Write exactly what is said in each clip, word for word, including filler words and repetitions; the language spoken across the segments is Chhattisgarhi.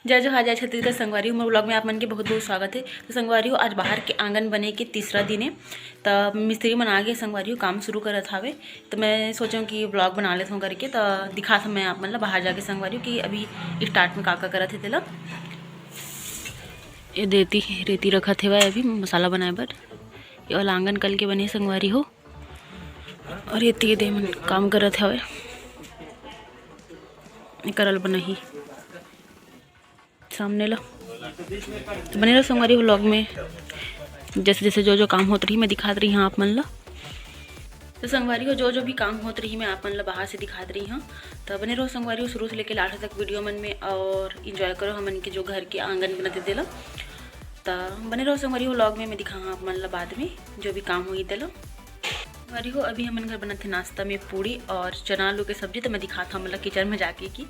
जय जोहार, जय छत्तीसगढ़ संगवारी हो, मोर vlog में आप मन के बहुत बहुत स्वागत है। तो संगवारी हो, आज बाहर के आंगन बने के तीसरा दिन है, त मिस्त्री मन आगे संगवारी हो काम शुरू करत हावे। तो मैं सोचें कि vlog बना लेत हूँ करके, तो दिखात हूँ मैं आप मन ला बाहर जाके संगवारी हो कि अभी start में का का करत है तेला। ये देती रेती रखत हेवय अभी मसाला बनाए बर। ये वाला आंगन कल के बने संगवारी हो, और ये तीर दे मन काम करत हवे, करल बनाही सामने ला। तो बने रहो संगवारी हो vlog में, जैसे जैसे जो जो काम होत रही मैं दिखात रही हाँ आप मन ला। तो संगवारी हो, जो जो भी काम होत रही मैं आप मन ला बाहर से दिखात रही हाँ। तो बने रहो संगवारी हो शुरू से लेके last तक video मन में, और enjoy करो हमन के जो घर के आंगन बनत हे तेला। तो बने रहो संगवारी हो vlog में, मैं दिखा हाँ आप मन ला बाद में जो भी काम होही तेला। संगवारी हो, अभी हमन घर बनत हे नाश्ता में पूड़ी और चना आलू के सब्जी। तो मैं दिखात हूँ हमन ला kitchen में जाके कि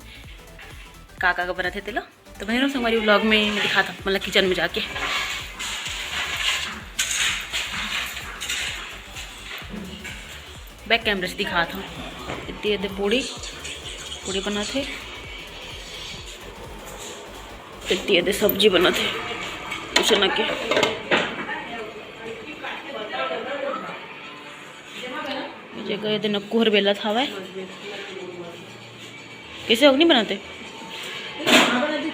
का का बनत हे तेला। तो बने रहो संगवारी vlog में, मैं दिखात हूँ हमन ला kitchen में जाके। Back camera से दिखात हूँ। इतनी ये दे पूड़ी, पूड़ी बनत हे। इतनी ये दे सब्जी बनत हे चना के। ये जगह ये दे नक्कू हर बेलत हवय। कैसे होगनी बनाते?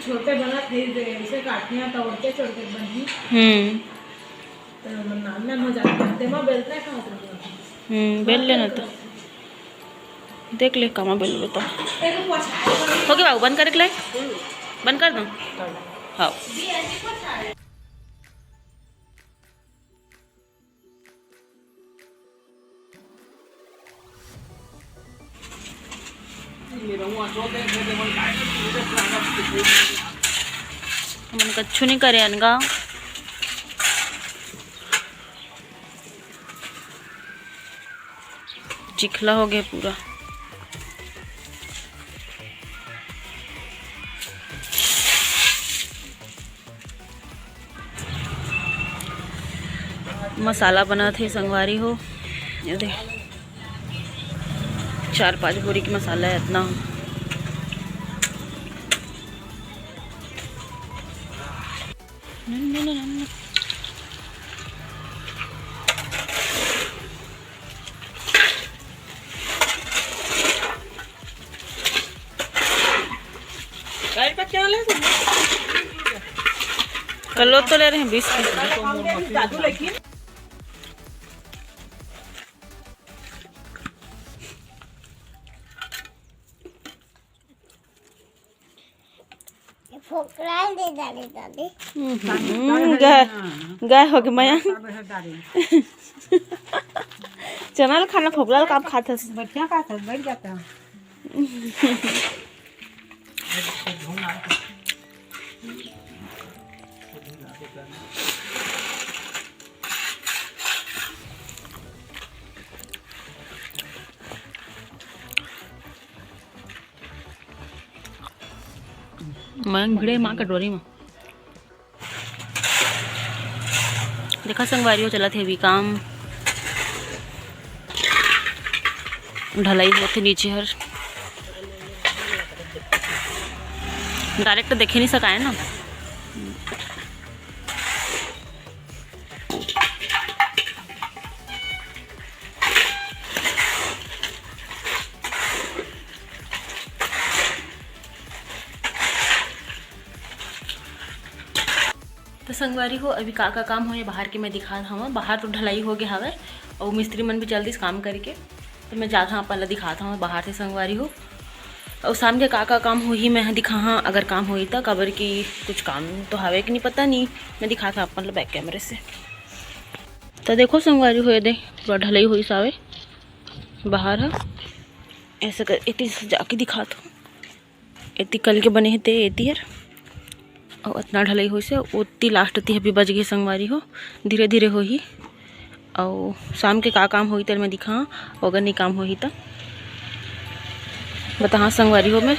छोटे बना थे, इसे काटिया तो उड़ते चढ़ते बनही। हम्म। तो नान नान हो जाते, तेमा बेलता है कहाँ से? हम्म, बेल लेना तो। देख ले, कामा बेल लेता। ओके बाबू, बंद करे के लाए? बंद कर दो। हाँ। हमन कच्छु नहीं करे अनगा, चिखला हो गया पूरा। मसाला बनत हे संगवारी हो, ये दे चार पांच बोरी के मसाला है इतना। कल तो ले रहे हैं बीस की। फोकला दे डाले दादी। हम्म, गाय, गाय हो गए मया। चना ल खाना, फोकला ल काम खात हस। बैठिया खात हस, बैठ जाता। मयंक भिड़े माँ कटोरी में। देखा संगवारी हो, चलत हे अभी काम, ढलाई होथे नीचे हर। Direct देखे नहीं सकाए ना। तो संगवारी हो, अभी का का काम होए बाहर के मैं दिखात हवं। बाहर तो ढलाई हो गया हवय और मिस्त्री मन भी चल दिस काम करके। तो मैं जात हवं, अपन ला दिखात हवं बाहर से संगवारी हो। और शाम के का का काम होही मैं दिखाहा, अगर काम होही त, काबर कि कुछ काम तो हवे कि नहीं पता नहीं। मैं दिखात हवं अपन ला back camera से। तो देखो संगवारी हो, ये दे पूरा ढलाई होइस हवे बाहर ह। ऐसे कर एती से जाके दिखात हवं। एती कल के बने हे ते एती हर, अउ अतना ढलाई होइस हे, ओती last ती अभी बच गे संगवारी हो, धीरे धीरे होही। अउ शाम के का काम होही तेला मैं दिखा, अगर नहीं काम होही त बताहा संगवारी हो मैं।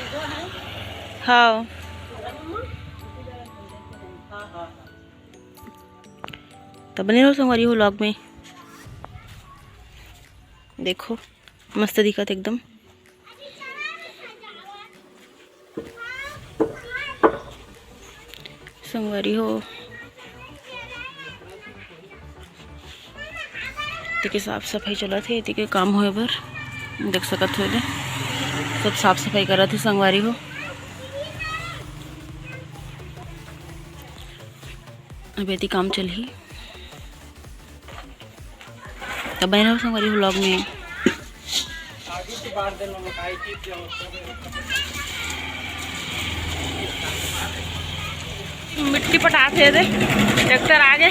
हाँ, त बने रहो संगवारी हो vlog में। देखो मस्त दिखत एकदम। संगवारी हो, एती के साफ सफाई चलत हे, एती के काम होए बर देख सकत हो, एदे सब साफ सफाई करत हे संगवारी हो। अब एती काम चलही। त बने रहो संगवारी vlog में। मिट्टी पटात हे दे, ट्रैक्टर आ गए।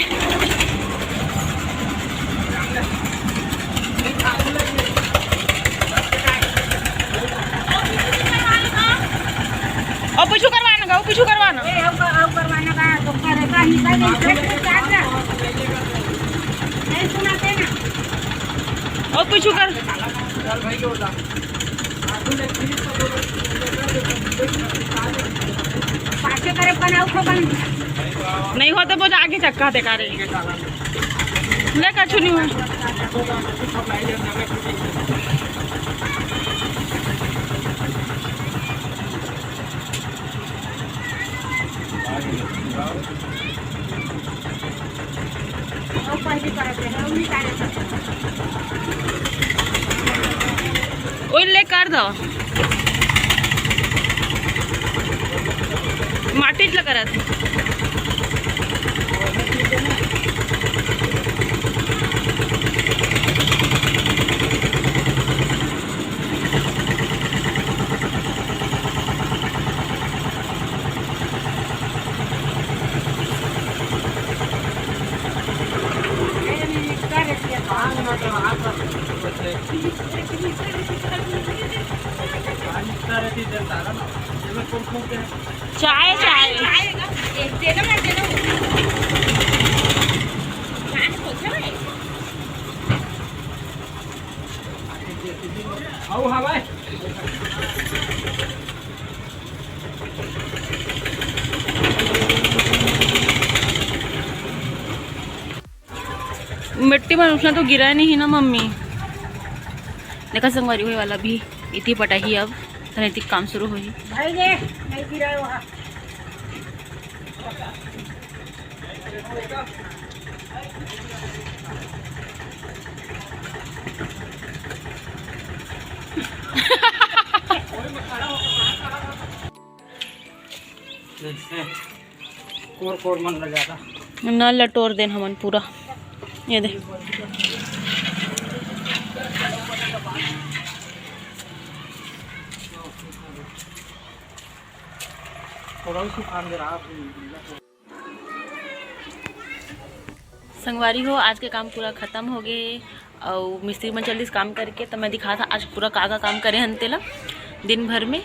और पीछू करवाना गा, पीछू करवाना। ए, अब, अब करवाना गा, तो करे का निकाल दे, ट्रैक्टर चार जा। नहीं सुनाते ना। और पीछू कर। पाछे करे बनाओ को बन। नहीं होते वो आगे चक्का ते कारे। ले कछु नहीं हो। ओई ले कर दो। माटी ला करत। चाय, चाय। मिट्टी में उसने तो गिरा नहीं है ना मम्मी। देखा संगवारी, होए वाला भी एती पटाही, अब तने एती काम शुरू होही। भाई रे, नहीं गिरा है वहाँ। कोर कोर मन लगा था। नल ला टोर देन हमन पूरा। ये दे। थोड़ा सा सुखान दे रहा। संगवारी हो, आज के काम पूरा खत्म हो गए। अउ मिस्त्री मन चल दिस काम करके, त मैं दिखात हँव आज पूरा का का काम करे हन तेला दिन भर में,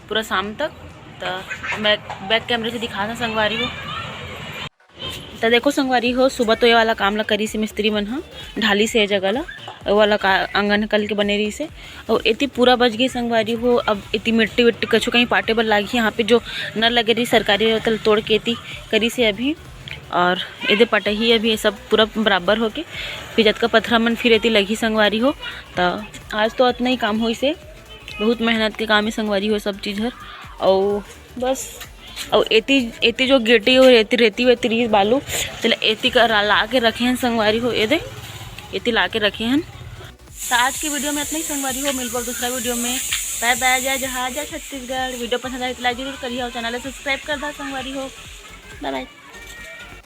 पूरा शाम तक। त मैं back camera से दिखात हँव संगवारी हो। त देखो संगवारी हो, सुबह तो ये वाला काम ला करिस हे मिस्त्री मन ह, ढालिस हे जगह ला, वो वाला का आंगन कल के बने रहिस हे। अउ एती पूरा बच गे संगवारी हो। अब एती मिट्टी विट्टी कछु कहीं पाटे बर लागही। यहाँ पे जो नल लगे रहिस सरकारी, ओतल तोड़ के एती करिस हे अभी। और एदे पटही अभी ये सब पूरा बराबर होके, फिर जतका पथरा मन फिर एती लगही संगवारी हो। त आज तो अतना ही काम होइस हे, बहुत मेहनत के काम हे संगवारी हो सब चीज हर। अउ बस, अउ एती, एती जो गेटी और एती रेती वेती रहिस बालू, तेला एती करा ला के रखे हन संगवारी हो, एदे एती ला के रखे हन। त आज के video में अतना ही संगवारी हो, मिलबो दूसरा video में। Bye bye, जय जोहार, जय छत्तीसगढ़। Video पसंद आए तो like जरूर करिहा और channel ला subscribe कर दा संगवारी हो। Bye bye।